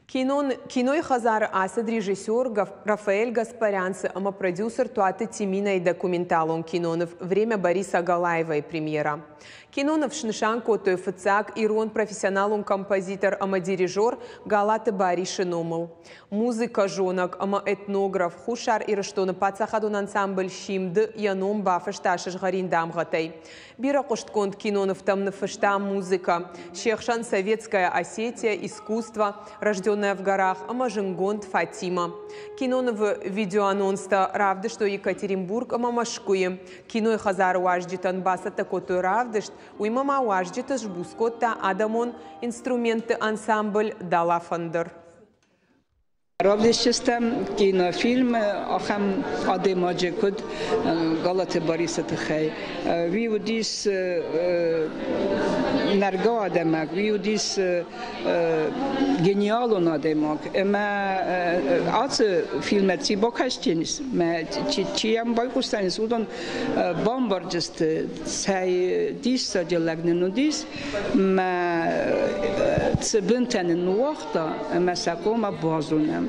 Кинойы хӕдзары ацыд режиссер Рафаэль Гаспарянцы ӕмӕ продюсер Туаты Тиминайы документалон киноныв «Время Бориса Галаева-йы премьерӕ. Киноныв снысан кодтой фыццаг ирон профессионалон композитор ӕмӕ дирижер Галаты Барисы номыл. Музыкӕзонӕг ӕмӕ этнограф Хуссар Ирыстоны паддзахадон ансамбль «Симд» йӕ ном бафыста сызгъӕрин дамгъӕтӕй. Бирӕ хъуыстгонд кинонывтӕм ныффыста музыкӕ. Се хсӕн «Советская Осетия», «Искусство», «Рожденная в горах» ӕмӕ зынгонд «Фатима». Кинонывы видеоанонстӕ равдыстой Екатеринбург ӕмӕ Мӕскуыйы. Кинойы хӕдзары уазджытӕн бацӕттӕ кодтой равдыст, уыимӕ ма уазджыты сбуц кодта адӕмон инструментты ансамбль «Дала-фӕндыр». Равдисджытӕм кинофильм ахӕм адӕймаджы куыд Галаты Борисы тыххӕй. Уый уыдис нӕргӕ адӕймаг, уый уыдис гениалон адӕймаг. Ӕмӕ ацы фильмӕ чи бакастис, чи йӕм байхъуыстаис, уыдон бамбардзысты, цӕй диссаджы лӕг нын уыдис, мӕ цы бынтӕ нын ныууагъта, ӕмӕ сӕ хъуамӕ базонӕм.